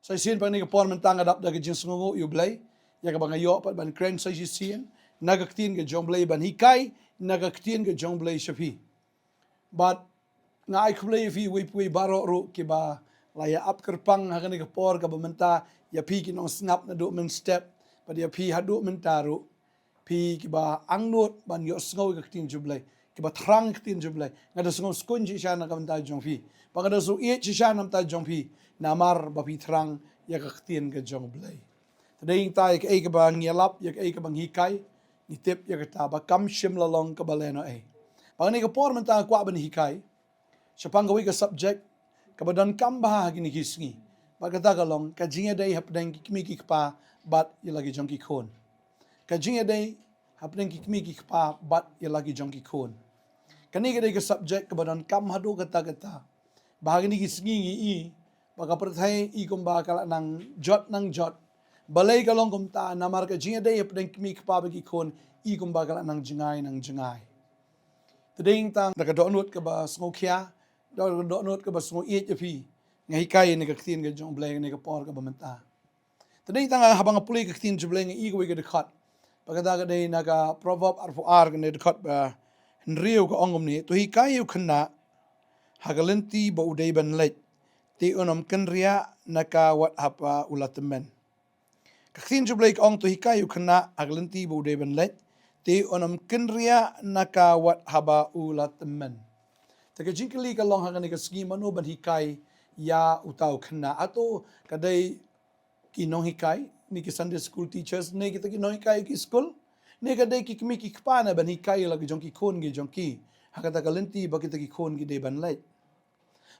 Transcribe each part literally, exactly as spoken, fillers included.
Sa shisien pat kane ka por mynta nga dap da ka jingsngewnguh ïa U Blei ïa kaba nga ïoh pat ban kren sa shisien na ka ktien ka jong U Blei, ban hikai na ka ktien ka jong U Blei sha phi. Bad nga ai khublei ïa phi uwei pa uwei baroh ruh kiba la ïa ap kyrpang ha kane ka por kaba mynta, ïa phi ki nongsngap naduh mynstep bad ïa phi haduh mynta ruh, phi kiba angnud ban ïohsngew ïa ka ktien jong U Blei, kiba thrang ka ktien jong U Blei. Nga da sngew skun shisha na ka bynta jong phi, ba nga da sngew ïeit shisha na ka bynta jong phi, namar ba phi thrang ïa ka ktien ka jong U Blei. Te dei ngi ta ïa kaei kaba ngi ïalap, ïa kaei kaba ngi hikai, ngi tip ïa kata ba kam shym la long kaba lehnohei. Ba kane ka por mynta nga kwah ban hikai shaphang kawei ka subject kaba donkam bha ha kine ki sngi. Bad kata ka long ka jingïadei hapdeng ki kmie ki kpa bad ïa la ki jong ki khun. Ka jingïadei hapdeng ki kmie ki kpa bad ïa la ki jong ki khun. Kane ka dei ka subject kaba donkam haduh katta katta. Ba ha kine ki sngi ngi i ba ka pyrthei i kumba ka la nang jot nang jot. Balei ka long kumta? Namar ka jingïadei hapdeng kmie kpa bad ki khun i kumba ka la nang jngai nang jngai. Te dei ngi ta da ka dohnud kaba sngewkhia, da ka dohnud kaba sngew ïeit ïa phi, nga hikai ïa kane ka ktien ka jong U Blei ha kane ka por kaba mynta. Te dei tang haba nga pule ka ktien jong U Blei nga i kawei ka dkhot. Ba kata ka dei na ka Proverb arphew ar, kane dkhot ba hynriew, ka ong kumne: To hikai ïa u khynnah ha ka lynti ba u dei ban leit, te un ym kynriah na ka wat haba u la tymmen. Ka ktien jong U Blei ka ong: To hikai ïa u khynnah ha ka lynti ba u dei ban leit, te un ym kynriah na ka wat haba u la tymmen. Te ka jingkylli ka long ha kane ka sngi, mano ban hikai ïa uta u khynnah? Hato ka dei ki nonghikai, ne ki Sunday school teachers, ne kita ki nonghikai ki skul, ne ka dei ki kmie ki kpa na ban hikai ïa la ki jong ki khun ki jong ki ha kata ka lynti ba kita ki khun ki dei ban leit?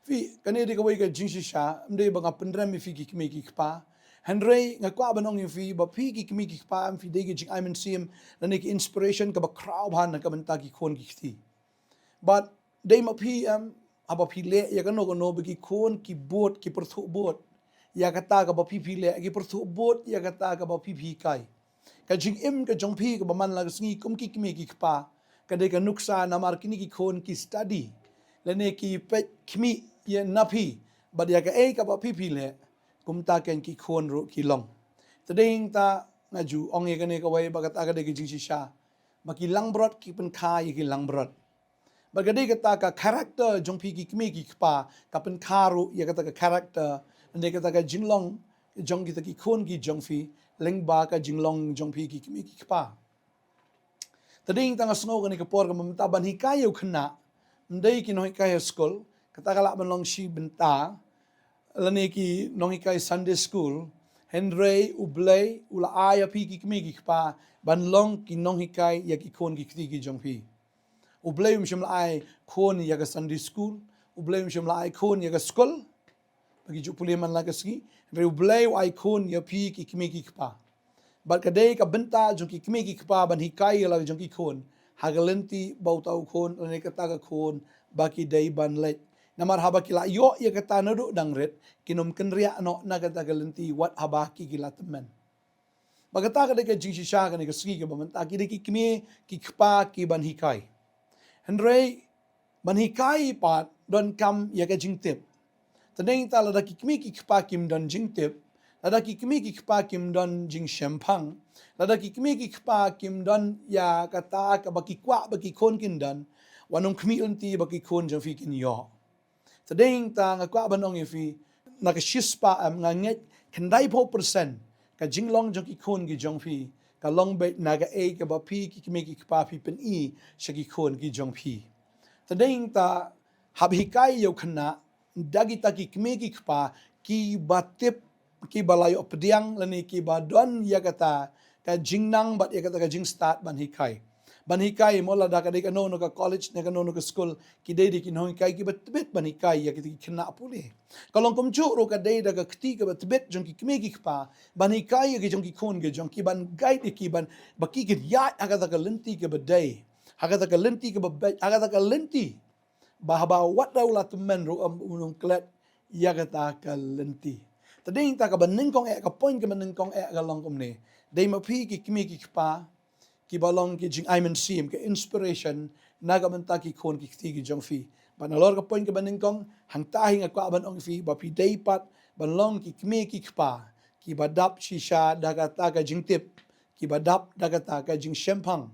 Phi, kane dei kawei ka jingshisha, ym dei ba nga pynrem ïa phi ki kmie ki kpa. Hynrei nga kwah ban ong ïa phi ba phi ki kmie ki kpa, ym phi dei ka jingai mynsiem lane ka inspiration kaba khraw bha na ka bynta ki khun ki kti. Bad dei ma phi, em, haba phi leh ïa kano kano ba ki khun ki bud, ki pyrthuh bud ïa kata kaba phi phi leh, ki pyrthuh bud ïa kata kaba phi phi hikai. Ka jingim ka jong phi kaba man la ka sngi kum ki kmie ki kpa ka dei ka nuksa, namar kine ki khun ki study lane ki peit khmih ïa na phi bad ïa kaei kaba phi phi leh, kumta kein ki khun ruh ki long. Te dei ngi ta, nga ju ong ïa kane kawei ba kata ka dei ka jingshisha, ba ki langbrot ki pynkha ïa ki langbrot. Bad ka dei kata ka character jong phi ki kmie ki kpa ka pynkha ruh ïa kata ka character, ne kata ka jinglong jong kita ki khun ki jong phi lyngba ka jinglong jong phi ki kmie ki kpa. Te dei tang nga sngew kane ka por kaba mynta ban hikai ïa u khynnah, ym dei ki nonghikai ha skul, kata ka lah ban long shi bynta, lane ki nonghikai Sunday school. Hynrei U Blei u la ai ïa phi ki kmie ki kpa ban long ki nonghikai ïa ki khun ki kti ki jong phi. U Blei um shym la ai khun ïa ka Sunday school, U Blei um shym la ai khun ïa ka skul ba ki ju pule man la ka sngi. Hynrei U Blei u ai khun ïa phi ki kmie ki kpa. Bad ka dei ka bynta jong ki kmie ki kpa ban hikai ïa la jong ki khun ha ka lynti ba uta u khun lane kata ka khun ba ki dei ban leit. Namar haba ki la ïoh ïa kata naduh dang rit, kin ym kynriah noh na kata ka lynti wat haba ki ki la tymmen. Ba kata ka dei ka jingshisha kane ka sngi kaba mynta, ki dei ki kmie ki kpa ki ban hikai. Hynrei ban hikai pat donkam ïa ka jingtip. Te dei ta, lada ki kmie ki kpa kim don jingtip, lada ki kmie ki kpa kim don jingshemphang, lada ki kmie ki kpa kim don ïa kata kaba ki kwah ba ki khun kin don, wat nym khmih lynti ba ki khun jong phi kin ïoh. Te dei ta, nga kwah ban ong ïa phi, na ka shispah, em, nga ngeit khyndai phew percent ka jinglong jong ki khun ki jong phi ka long beit na kaei kaba phi ki kmie ki kpa phi pyni sha ki khun ki jong phi. Te dei ta, hap hikai ïa u khynnah da kita ki kmie ki kpa kiba tip, kiba la ïoh pdiang lane kiba don ïa kata ka jingnang bad ïa kata ka jingstad ban hikai. Ban hikai, mo lada ka dei kano kano ka college ne kano kano ka skul, ki dei da ki nonghikai kiba tbit ban hikai ïa kita ki khynnah pule. Ka long kumjuh ruh ka dei da ka kti kaba tbit jong ki kmie ki kpa ban hikai ïa ki jong ki khun ki jong ki, ban guide ïa ki, ban ba ki kin ïaid ha kata ka lynti kaba dei, ha kata ka lynti kaba beit, ha kata ka lynti ba haba wat la u la tymmen ruh, em, un ym klet ïa kata ka lynti. Te dei ta, kaba nyngkong eh, ka point kaba nyngkong eh ka long kumne. Dei ma phi ki kmie ki kpa kiba long ki jingai mynsiem, ka inspiration na ka bynta ki khun ki kti ki jong phi. Bad nalor ka point kaba nyngkong, hangta hi nga kwah ban ong ïa phi ba phi dei pat ban long ki kmie ki kpa kiba dap shisha da kata ka jingtip, kiba dap da kata ka jingshemphang,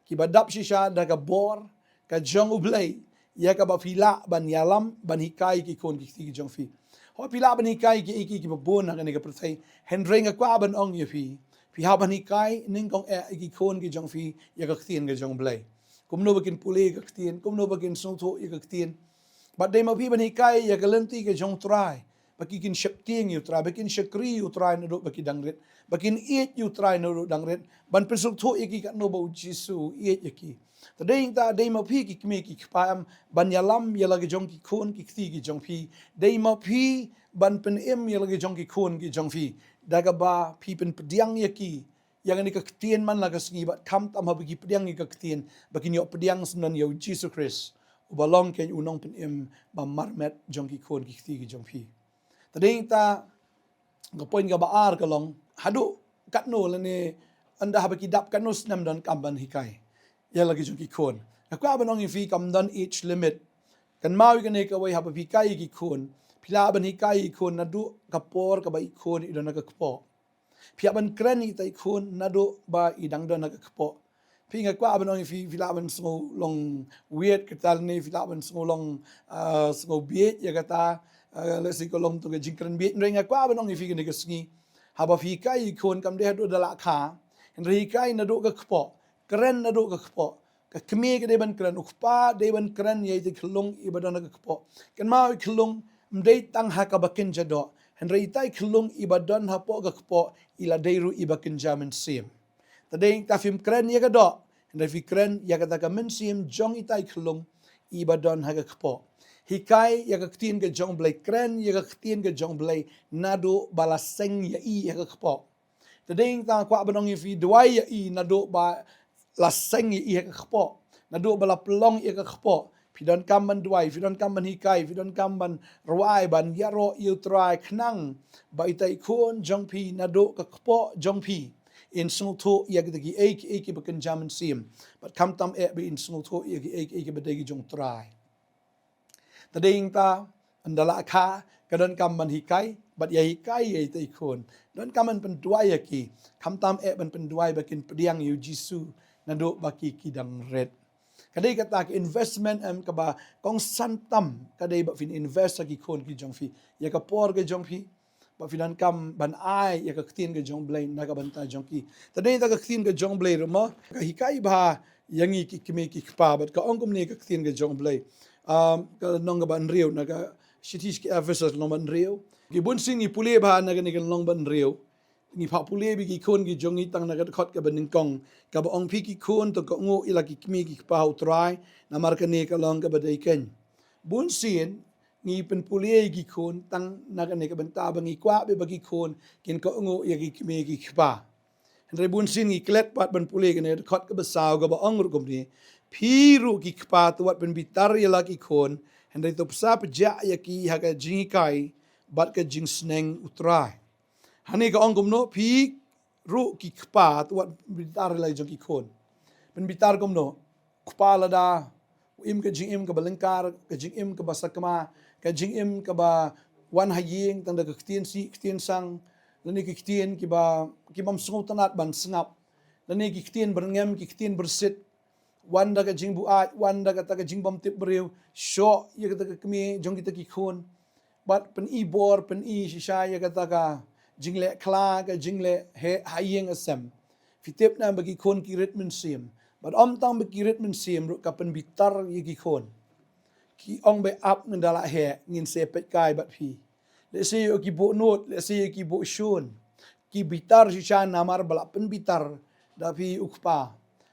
kiba dap shisha da ka bor ka jong U Blei, ïa kaba phi lah ban ïalam ban hikai ki khun ki kti ki jong phi. Hooid, phi lah ban hikai ki, ki, kiba bun ha kane ka pyrthei. Hynrei nga kwah ban ong ïa phi, phi hap ban hikai nyngkong eh ïa ki khun ki jong phi ïa ka ktien ka jong U Blei. Kumno ba kin pule ïa ka ktien, kumno ba kin sngewthuh ïa ka ktien. Bad dei ma phi ban hikai ïa ka lynti ka jong U Trai, ba ki kin sheptieng ïa U Trai, ba kin shakri ïa U Trai naduh ba ki dang rit, ba kin ïeit ïa U Trai naduh dang rit, ban pynsngewthuh ïa ki katno ba U Jisu u ïeit ïa ki. Te dei ta, dei ma phi ki kmie ki kpa em ban ïalam ïa la ki jong ki khun ki kti ki jong phi. Dei ma phi ban pynim ïa la ki jong ki khun ki jong phi da kaba phi pynpdiang ïa ki ïa kane ka ktien man la ka sngi, bad khamtam haba ki pdiang ïa ka ktien ba kin ïoh pdiang syndon ïa U Jisu Khrist, uba long kein u nongpynim ba marmet jong ki khun ki kti ki jong phi. Te dei ta, ka point kaba ar ka long, haduh katno lane ynda haba ki dap katno snem donkam ban hikai ïa la ki jong ki khun. Nga kwah ban ong ïa phi, kam don age limit. Kynmaw ïa kane kawei, haba phi hikai ïa ki khun, phi lah ban hikai ïa ki khun naduh ka por kaba i khun i don ha ka kpoh. Phi hap ban kren ïa itai i khun naduh ba i dang don ha ka kpoh. Phi, nga kwah ban ong ïa phi, phi lah ban sngew long weird kata lane phi lah ban sngew long, ah, sngew bieit ïa kata, ah, lehse ka long tang ka jingkren bieit. Hynrei nga kwah ban ong ïa phi kane ka sngi, haba phi hikai ïa ki khun, kam dei haduh da la kha, hynrei hikai naduh ka kpoh. Kren naduh ka kpoh. Ka kmie ka dei ban kren, u kpa dei ban kren ïa itai i khyllung iba don ha ka kpoh. Kynmaw, i khyllung ym dei tang ha kaba kynja doh, hynrei itai i khyllung iba don hapoh ka kpoh i la dei ruh iba kynja mynsiem. Te dei ta phim kren ïa ka doh, hynrei phi kren ïa kata ka mynsiem jong itai i khyllung iba don ha ka kpoh. Hikai ïa ka ktien ka jong U Blei, kren ïa ka ktien ka jong U Blei naduh ba la seng ïa i ha ka kpoh. Te dei ta, kwah ban ong ïa phi, duwai ïa i naduh ba la seng ïa i ha ka kpoh, naduh ba la pynlong ïa ka kpoh. Phi donkam ban duwai, phi donkam ban hikai, phi donkam ban rwai ban ïaroh ïa U Trai khnang ba itai i khun jong phi naduh ka kpoh jong phi in sngewthuh ïa kita kiei kiei kiba kynja mynsiem, bad khamtam eh ba in sngewthuh ïa kiei kiei kiba dei ki jong U Trai. Te dei ta, ynda la kha, ka donkam ban hikai bad ïa hikai ïa itai i khun. Donkam ban pynduwai ïa ki, khamtam eh ban pynduwai ba kin pdiang ïa U Jisu naduh ba ki, ki dang rit. Ka dei kata ka investment em kaba kongsan tam, ka dei ba phin invest ha ki khun ki jong phi, ïa ka por ka jong phi, ba phi donkam ban ai ïa ka ktien ka jong U Blei na ka bynta jong ki. Te dei ta ka ktien ka jong U Blei ruh mo ka hikai bha ïa ngi ki kmie ki kpa, bad ka ong kumne ka ktien ka jong U Blei. Um, ka lynnong kaba hynriew na ka shithi sha ki Ephesos lynnong ba hynriew. Ki bun sien ngi pule bha na kane ka lynnong ba hynriew. Ngi phah pule bad ki khun ki jong ngi tang na ka dkhot kaba nyngkong, kaba ong, phi ki khun to kohnguh ïa la ki kmie ki kpa ha U Trai, namar kane ka long kaba dei kein. Bun sien ngi pynpule ïa ki khun tang na kane ka bynta ba ngi kwah bha ba ki khun kin kohnguh ïa ki kmie ki kpa. Hynrei bun sien ngi klet pat ban pule kane ka dkhot kaba saw kaba ong ruh kumne, phi ruh ki kpa to wat pynbitar ïa la ki khun, hynrei to pynsa pynjah ïa ki ha ka jinghikai bad ka jingsneng U Trai. Hangne ka ong kumno, phi ruh ki kpa to wat pynbitar ïa la jong ki khun. Pynbitar kumno? Kpa lada u im ka jingim kaba lyngkar, ka jingim kaba sakma, ka jingim kaba wan ha ïing tang da ka ktien sih ktien sang, lane ki ktien kiba, kibym sngewtynnat ban sngap, lane ki ktien byrngem, ki ktien byrsit, wan da ka jingbuaid, wan da kata ka jingbymtip briew, shoh ïa kata ka kmie jong kita ki khun. Bad pyni bor, pyni shisha ïa kata ka jingleh khla, ka jingleh heh ha ïing ha sem. Phi tip ne em ba ki khun ki rit mynsiem. Bad ym tang ba ki rit mynsiem ruh, ka pynbitar ïa ki khun. Ki ong ba ap, ngin da la heh, ngin sa peit kai bad phi. Lehse ïoh ki buh nud, lehse ïoh ki buh shun. Ki bitar shisha namar ba la pynbitar da phi u kpa.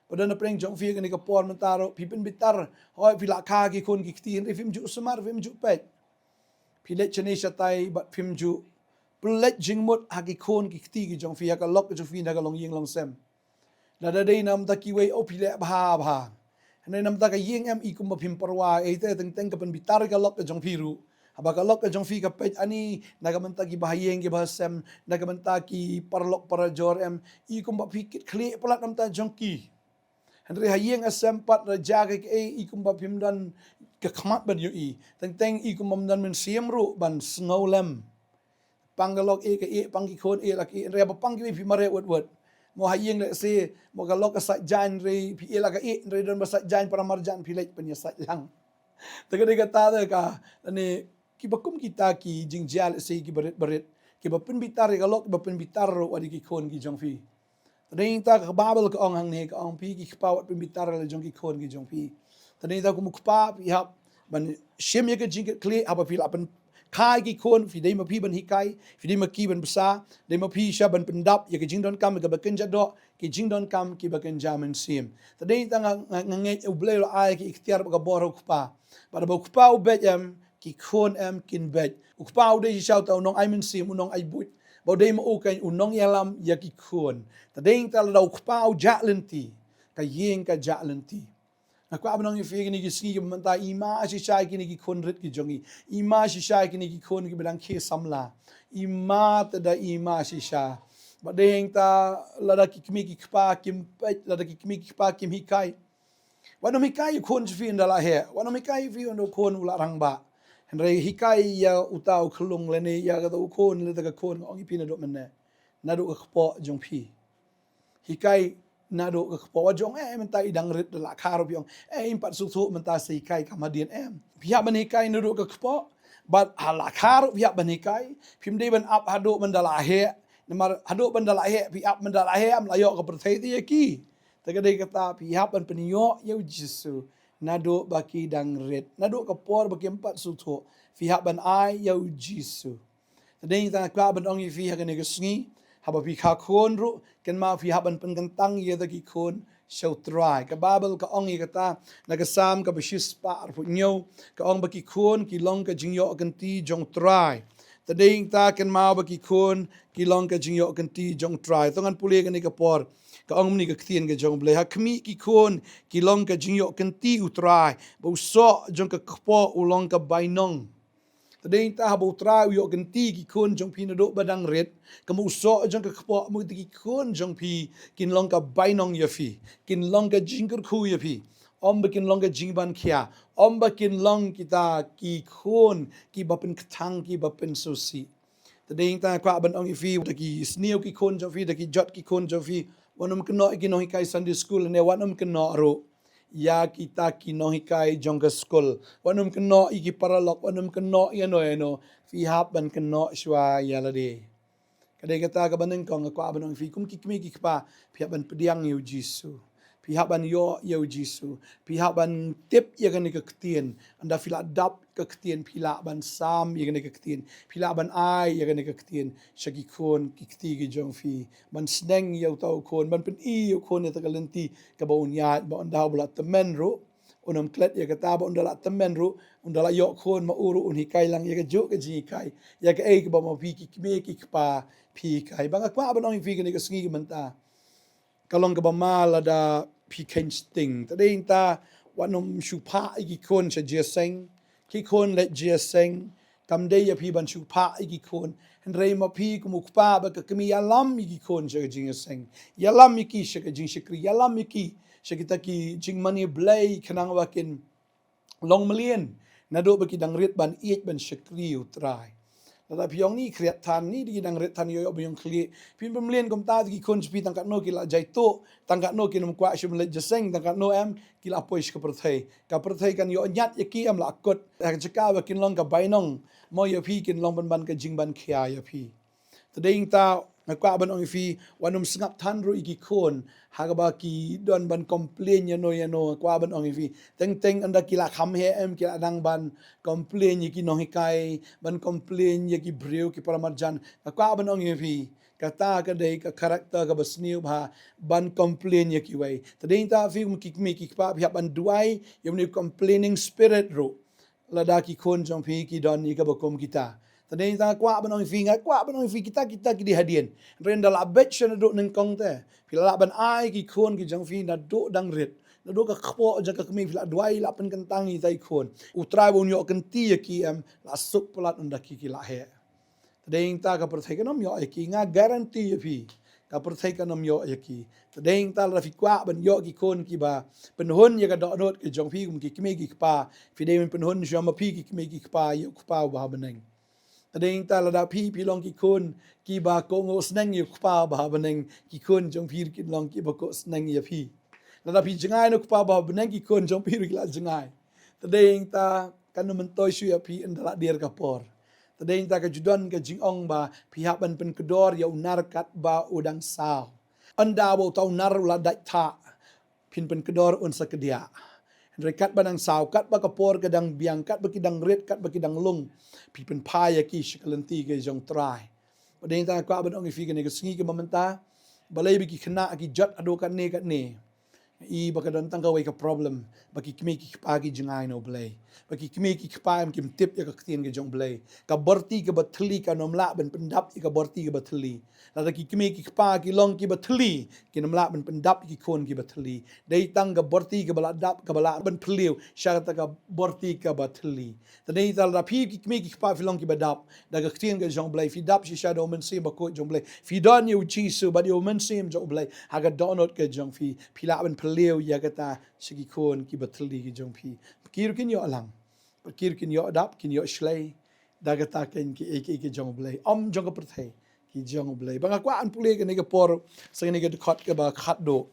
Bad na pdeng jong phi kane ka por mynta ruh phi pynbitar. Hooid, phi la kha ki khun ki kti, hynrei phim ju sumar, phim ju peit. Phi leit shane shatai bad phim ju pynleit jingmut ha ki khun ki kti ki jong phi, ha ka lok jong phi na ka longïing longsem. Lada dei namar ta kiwei, oh, phi leh bha bha. Hynrei namar ta ka ïing em, i kumba phim pyrwa ei te, teng teng ka pynbitar ka lok ka jong phi ruh. Haba ka lok ka jong phi ka peit ani na ka bynta ki bahaïing ki bahasem, na ka bynta ki paralok parajor em, i kumba phi kit khlieh palat namar ta jong ki. Hynrei ha ïing ha sem pat, lada jia kaei kaei, i kumba phim don ka khmat ban ïohi. Teng teng i kumbym don mynsiem ruh ban sngew lem. Pang ka lok eh ka eh, pang ki khun eh la ka eh, hynrei ba pang kiwei phi mareh wut wut. Mo ha ïing lehse mo ka lok ka sait jaiñ, hynrei phi eh la ka eh, hynrei don ba sait jaiñ para marjan phi leit pynïasait lang. Te ka dei kata te ka, lane kiba kum kita ki jingjia lehse kiba rit ba rit, kiba pynbitar ïa ka lok, kiba pynbitar ruh wat ïa ki khun ki jong phi. Te dei ta ka Baibl ka ong hangne, ka ong phi ki kpa wat pynbitar la jong ki khun ki jong phi. Te dei ta kum u kpa phi hap ban shim ïa ka jingkitkhlieh haba phi lah pynkha ïa ki khun, phi dei ma phi ban hikai, phi dei ma ki ban bsa, dei ma phi sha ban pyndap ïa ka jingdonkam kaba kynja doh, ki jingdonkam kiba kynja mynsiem. Te dei ta nga, nga, nga ngeit U Blei u la ai ki iktiar bad ka bor ha u kpa. Bad haba u kpa u beit em, ki khun em kin beit. U kpa u dei shisha uta u nongai mynsiem, u nongai buit. Ba u dei ma u kan u nongïalam ïa ki khun. Te dei ta lada u kpa u jah lynti, ka ïing ka jah lynti. Nga kwah ban ong ïa phi kine ki sngi kiba mynta, i ma shisha ïa kine ki khun rit ki jong i. I ma shisha ïa kine ki khun kiba dang khie samla. I ma te da i ma shisha. Ba dei ta lada ki kmie ki kpa kim peit, lada ki kmie ki kpa kim hikai. Wat nym hikai ïa u khun jong phi ynda la heh. Wat nym hikai ïa phi ynda u khun u la rangbah. Hynrei hikai ïa uta u khyllung lane ïa kata u khun, lane kata ka khun, nga ong ïa phi naduh mynne. Naduh ka kpoh jong phi. Hikai naduh ka kpoh. Wat jong eh mynta i dang rit, da la kha ruh phi ong, eh, im pat sngewthuh mynta, sa hikai kam hadien, em. Phi hap ban hikai naduh ka kpoh. Bad ha la kha ruh phi hap ban hikai. Phim dei ban ap haduh mynda la heh. Namar haduh mynda la heh, phi ap mynda la heh, ym lah ïoh ka pyrthei te ïa ki. Te ka dei kata phi hap ban pynïoh ïa u Jisu naduh ba ki dang rit. Naduh ka por ba kim pat sngewthuh, phi hap ban ai ïa u Jisu. Te dei ta nga kwah ban ong ïa phi ha kane ka sngi, haba phi kha khun ruh, kynmaw phi hap ban pynkyntang ïa kita ki khun sha u Trai. Ka Baibl ka ong ïa kata na ka Salm kaba shispah arphew hynñiew, ka ong ba ki khun ki long ka jingïoh kynti jong u Trai. Te dei ta kynmaw ba ki khun ki long ka jingïoh kynti jong u Trai. To ngan pule kane ka por. Ka ong mynne ka ktien ka jong u Blei, ha khmih ki khun ki long ka jingïoh kynti u Trai, ba u soh jong ka kpoh u long ka bainong. Te dei ta haba u Trai u ïoh kynti ki khun jong phi naduh ba dang rit, kumba u soh jong ka kpoh, mo kita ki khun jong phi kin long ka bainong ïa phi, kin long ka jingkyrkhu ïa phi. Ym ba kin long ka jingban khia, ym ba kin long kita ki khun kiba pynkthang, kiba pynsngewsih. Te dei ta nga kwah ban ong ïa phi, da ki sniew ki khun jong phi, da ki jot ki khun jong phi, wat nym kynnoh ïa ki nonghikai Sunday school ne wat nym kynnoh ruh ïa kita ki nonghikai jong ka skul. Wat nym kynnoh ïa ki paralok, wat nym kynnoh ïano ïano. Phi hap ban kynnoh shuwa ïa lade. Ka dei kata kaba nyngkong nga kwah ban ong ïa phi, kum ki kmie ki kpa, phi hap ban pdiang ïa u Jisu. Phi hap ban ïoh ïa u Jisu. Phi hap ban tip ïa kane ka ktien. Ynda phi lah dap ka ktien, phi lah ban sam ïa kane ka ktien. Phi lah ban ai ïa kane ka ktien sha ki khun ki kti ki jong phi. Ban sneng ïa uta u khun, ban pyni ïa u khun ïa kata ka lynti kaba un ïaid, ba ynda u la tymmen ruh un ym klet ïa kata, ba ynda la tymmen ruh, ynda la ïoh khun ma u ruh un hikai lang ïa kajuh ka jinghikai, ïa kaei kaba ma phi ki kmie ki kpa phi hikai. Ba nga kwah ban ong ïa phi kane ka sngi ka mynta, ka long kaba ma lada phi kheiñ sting. Te dei ta wat nym shu phah ïa ki khun sha jingïaseng. Ki khun leit jingïaseng, kam dei ïa phi ban shu phah ïa ki khun. Hynrei ma phi kum u kpa bad ka kmie, ïalam ïa ki khun sha ka jingïaseng. Ïalam ïa ki sha ka jingshakri. Ïalam ïa ki sha kita ki jingmane Blei, khnang ba kin long mlien naduh ba ki dang rit ban ïeit ban shakri u Trai. Lada phi ong ni khriat than, ni dei ki dang rit than, ïoh ïoh ba ïong khlieh. Phin pynmlien kumta ïa ki khun jong phi, tang katno ki la jai tuh, tang katno kin ym kwah shuh ban leit jingïaseng, tang katno em ki la poi sha ka pyrthei. Ka pyrthei kan ïoh ñiad ïa ki, em lah kut. Ha ka jaka ba kin long ka bainong, mo ïa phi kin long pynban ka jingban khia ïa phi. Te dei ta nga kwah ban ong ïa phi, wat nym sngap than ruh ïa ki khun ha kaba ki don ban complain ïano ïano. Nga kwah ban ong ïa phi, teng teng ynda ki la kham heh em ki la dang ban complain ïa ki nonghikai, ban complain ïa ki briew ki para marjan. Nga kwah ban ong ïa phi, kata ka dei ka character kaba sniew bha, ban complain ïa kiwei. Te dei ta phi kum ki kmie ki kpa phi hap ban duwai ïa une u complaining spirit ruh lada ki khun jong phi ki don ïa kaba kum kita. Te dei ta nga kwah ban ong ïa phi, nga kwah ban ong ïa phi, kita kita ki dei hadien. Hynrei ynda la beit sha naduh nyngkong te, phi lah ban ai ki khun ki jong phi naduh dang rit, naduh ka kpoh jong ka kmie, phi lah duwai, lah pynkyntang ïa kita ki khun. U Trai ba un ïoh kynti ïa ki em lah suk palat ynda ki ki la heh. Te dei ta ka pyrthei kan ym ïoh ïa ki, nga guarantee ïa phi, ka pyrthei kan ym ïoh ïa ki. Te dei ta lada phi kwah ban ïoh ki khun kiba pynhun ïa ka dohnud ka jong phi kum ki kmie ki kpa, phi dei ban pynhun shuwa ma phi ki kmie ki kpa ïa u Kpa uba ha bneng. Tadei ta lada phi phi long ki khun kiba kohnguh sneng ïa u Kpa ba ha bneng, ki khun jong phi ruh kin long kiba kohnguh sneng ïa phi. Lada phi jngai na u Kpa ba ha bneng, ki khun jong phi ruh ki la jngai. Tadei ta kan ym myntoi shuh ïa phi ynda la dier ka por. Tadei ta ka ju don ka jingong ba phi hap ban pynkdor ïa u nar katba u dang saw. Ynda ba uta u nar u la dait thah, phin pynkdor un sa kdiah. Hynrei katba dang saw, katba ka por ka dang biang, katba ki dang rit, katba ki dang lung, phi pynphai ïa ki sha ka lynti ka jong u Trai. Tadei ta kwah ban ong ïa phi kane ka sngi kaba mynta, balei ba ki khynnah ki jot haduh katne katne. Ïa ba ka don tang kawei ka problem, ba ki kmie ki kpa ki jngai na u Blei. Ba ki kmie ki kpa em kim tip ïa ka ktien ka jong u Blei. Ka bor ti kaba thylli kan ym lah ban pyndap ïa ka bor ti kaba thylli. Lada ki kmie ki kpa ki long kiba thylli, kin ym lah ban pyndap ïa ki khun kiba thylli. Dei tang ka bor ti kaba lah dap, kaba lah ban phylliew sha kata ka bor ti kaba thylli. Tadei ta lada phi ki kmie ki kpa phi long kiba dap da ka ktien ka jong u Blei, phi dap shisha da u Mynsiem Bakhuid jong u Blei, phi don ïa u Jisu bad ïa u Mynsiem jong u Blei ha ka dohnud ka jong phi, phi lah ban phylliew ïa kata sha ki khun kiba thylli ki jong phi. Ki ruh kin ïoh lang, ki ruh kin ïoh dap, kin ïoh shlei da kata keiñ ki ei ki ei ki jong u Blei, ym jong ka pyrthei, ki jong u Blei. Ba nga kwah ban pule kane ka por sha kane ka dkhot kaba khatduh.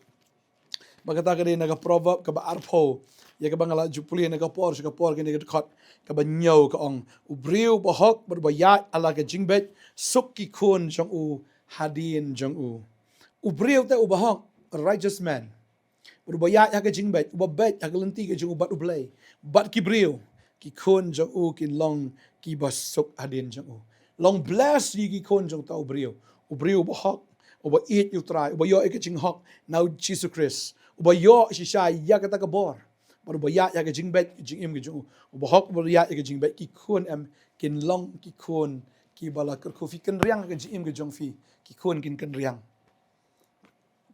Ba kata ka dei na ka Proverb kaba arphew, ïa kaba nga la ju pule na ka por sha ka por, kane ka dkhot kaba hynñiew ka ong, u briew uba hok bad uba ïaid ha la ka jingbeit, suk ki khun jong u hadien jong u. U briew te uba hok, a righteous man, bad uba ïaid ha ka jingbeit, uba beit ha ka lynti ka jong u bad u Blei, bad ki briew, ki khun jong u kin long kiba suk hadien jong u. Long bless ïa ki khun jong uta u briew. U briew uba hok, uba ïeit ïa u Trai, uba ïoh ïa ka jinghok na u Jisu Khrist, uba ïoh shisha ïa kata ka bor, bad uba ïaid ha ka jingbeit, ka jingim ka jong u. Uba hok, uba ïaid ha ka jingbeit, ki khun em kin long ki khun kiba la kyrkhu. Phi kynriang ha ka jingim ka jong phi, ki khun kin kynriang.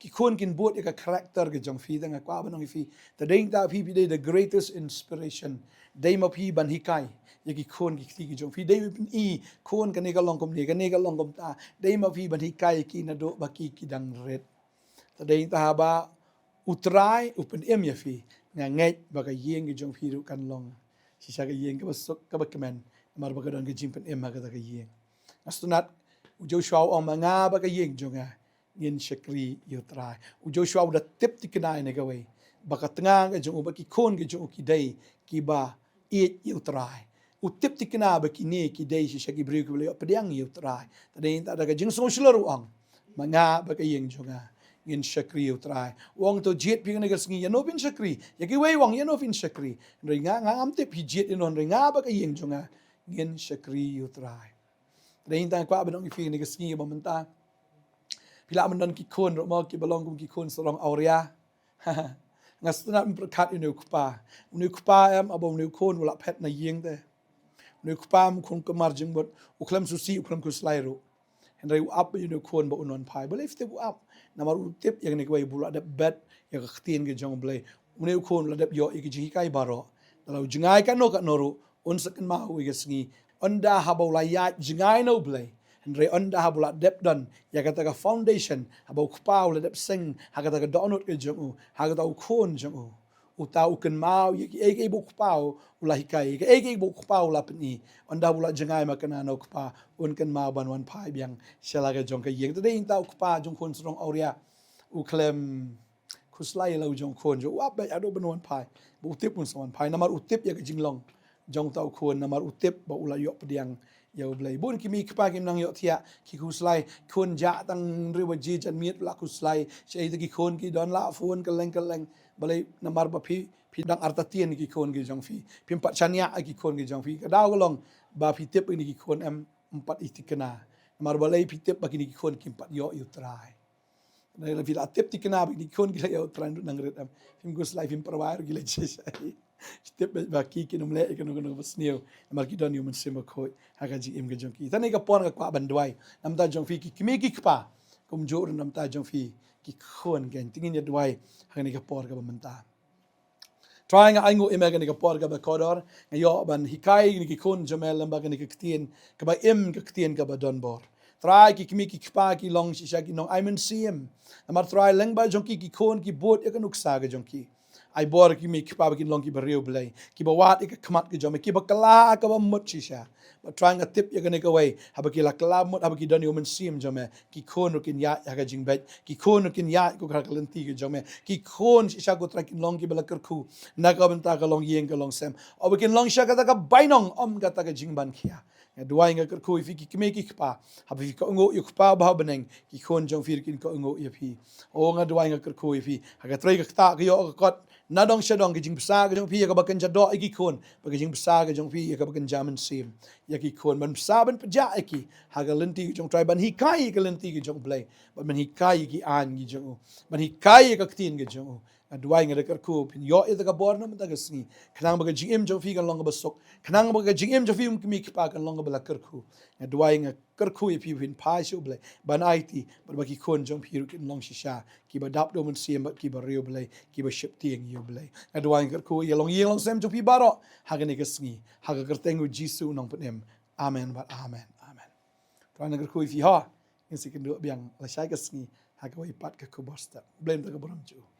Ki khun kin bud ïa ka character ka jong phi. Te nga kwah ban ong ïa phi, tadei ta phi phi dei the greatest inspiration. Dei ma phi ban hikai ïa ki khun ki kti ki jong phi. Dei ma phi, khun kane ka long kumne, kane ka long kumta. Dei ma phi ban hikai ïa ki naduh ba ki ki dang rit. Tadei ta haba u Trai u pynim ïa phi, nga ngeit ba ka ïing ka jong phi ruh kan long shisha ka ïing kaba suk kaba kmen, namar ba ka don ka jingpynim ha kata ka ïing. Nga sngewtynnat, u Joshua u ong, ma nga bad ka ïing jong nga ngin shakri ïa u Trai. U Joshua u da tip thikna ïa kane kawei, ba ka tnga ka jong u bad ki khun ka jong u ki dei kiba ïeit ïa u Trai. U tip thikna ba kine ki dei shisha ki briew kiba la ïoh pdiang ïa u Trai. Tadei ta da ka jingsngew shlur u ong, ma nga bad ka ïing jong nga ngin shakri ïa u Trai. U ong to jied phi kane ka sngi, ïano phin shakri. Ïa kiwei u ong ïano phin shakri. Hynrei nga, nga ngam tip phi jied ïano, hynrei nga bad ka ïing jong nga ngin shakri ïa u Trai. Tadei ta kwah ban ong ïa phi kane ka sngi ba mynta, phi lah ban don ki khun ruh mo kiba long kum ki khun sarong awria. Nga sngewtynnat ban pyrkhat ïa une u kpa. Une u kpa em, haba une u khun u la phet na ïing te, une u kpa em, u khun kumar jingmut, u khlem sngewsih, u khlem khuslai ruh. Hynrei u ap ïa une u khun ba un wan phai. Balei phi tip u ap? Namar u tip ïa kane kawei, ba u la dep bet ïa ka ktien ka jong u Blei, une u khun u la dep ïoh ïa ka jinghikai baroh. Lada u jngai kano kano ruh, un sa kynmaw ïa ka sngi. Ynda haba u la ïaid jngai na u Blei, hynrei ynda haba u la dep don ïa kata ka foundation, haba u kpa u la dep seng ha kata ka dohnud ka jong u, ha kata u khun jong u, uta u kynmaw ïa kiei kiei ba u kpa u la hikai, ïa kiei kiei ba u kpa u la pyni. Ynda haba u la jngai makna na u kpa, un kynmaw ban wan phai biang sha la ka jong ka ïing. Tadei ta u kpa jong khun sarong awria u khlem khuslai ïa la u jong u khun jong u, u ap beit haduh ban wan phai, ba u tip un sa wan phai, namar u tip ïa ka jinglong jong uta u khun, namar u tip ba u la ïoh pdiang ïa u Blei. Bun ki kmie ki kpa kim nang ïohthiah, ki khuslai, khun jah tang hynriew baje janmiet u la khuslai. Shaei te ki khun ki don la phone kylleng kylleng. Balei? Namar ba phi, phi dang artatien ïa ki khun ki jong phi, phim pat shaniah ïa ki khun ki jong phi. Ka daw ka long ba phi tip ïa kine ki khun em, ym pat i thikna. Namar balei? Phi tip ba kine ki khun kim pat ïoh ïa u Trai. Lada phi la tip thikna ba kine ki khun ki la ïoh u Trai, nang rit em, phim khuslai, phim pyrwa ruh, ki la jied shaei. Phi tip ba ki kin ym leh ïa kano kano kaba sniew, namar ki don ïa u Mynsiem Bakhuid ha ka jingim ka jong ki. Te ha kane ka por nga kwah ban duwai na bynta jong phi ki kmie ki kpa, kumjuh ruh na bynta jong phi ki khun, keiñ. Te ngin ïa duwai ha kane ka por kaba mynta. Trai, nga ainguh ïa me ha kane ka por kaba kordor, nga ïoh ban hikai ïa kine ki khun jong me lyngba kane ka ktien kaba im, ka ktien kaba don bor. Trai, ki kmie ki kpa ki long shisha ki nong ai mynsiem, namar Trai, lyngba jong ki ki khun ki bud ïa ka nuksa ka jong ki. Ai bor ki kmie ki kpa ba kin long kiba riewblei, kiba wad ïa ka khmat ka jong me, kiba kylla kaba mut shisha. Bad Trai nga tip ïa kane kawei, haba ki la kylla mut, haba ki don ïa u Mynsiem jong me, ki khun ruh kin ïaid ha ka jingbeit, ki khun ruh kin ïaid ko ha ka lynti ka jong me, ki khun shisha ko Trai kin long kiba la kyrkhu na ka bynta ka longïing ka longsem. Haba kin long shisha kata ka bainong, ym kata ka jingban khia. Nga duwai nga kyrkhu ïa phi ki kmie ki kpa, haba phi kohnguh ïa u Kpa ba ha bneng, ki khun jong phi ruh kin kohnguh ïa phi. O nga duwai nga kyrkhu ïa phi, ha ka trei ka ktah ka ïoh ka kot, na dong sha dong, ka jingbsa ka jong phi ïa kaba kynja doh ïa ki khun, bad ka jingbsa ka jong phi ïa kaba kynja mynsiem ïa ki khun, ban bsa ban pynjah ïa ki ha ka lynti ka jong u Trai, ban hikai ïa ka lynti ka jong u Blei, bad ban hikai ïa ki aiñ ki jong u, ban hikai ïa ka ktien ka jong u. Nga duwai nga da kyrkhu phin ïoh ïa kata ka bor na mynta ka sngi, khnang ba ka jingim jong phi kan long kaba suk, khnang ba ka jingim jong phi u kmie kpa kan long kaba la kyrkhu. Nga duwai nga kyrkhu ïa phi phin phai sha u Blei ban aiti, bad ba ki khun jong phi ruh kin long shisha kiba dap da u Mynsiem bad kiba riewblei, kiba sheptieng ïa u Blei. Nga duwai nga kyrkhu ïa longïing longsem jong phi baroh ha kane ka sngi, ha ka kyrteng u Jisu u Nongpynim. Amen bad amen. Amen. Trai nga kyrkhu ïa phi ha. Ngin sa ïakynduh biang lashai ka sngi ha kawei pat ka khubor step. Blei mynta ka burom jong u.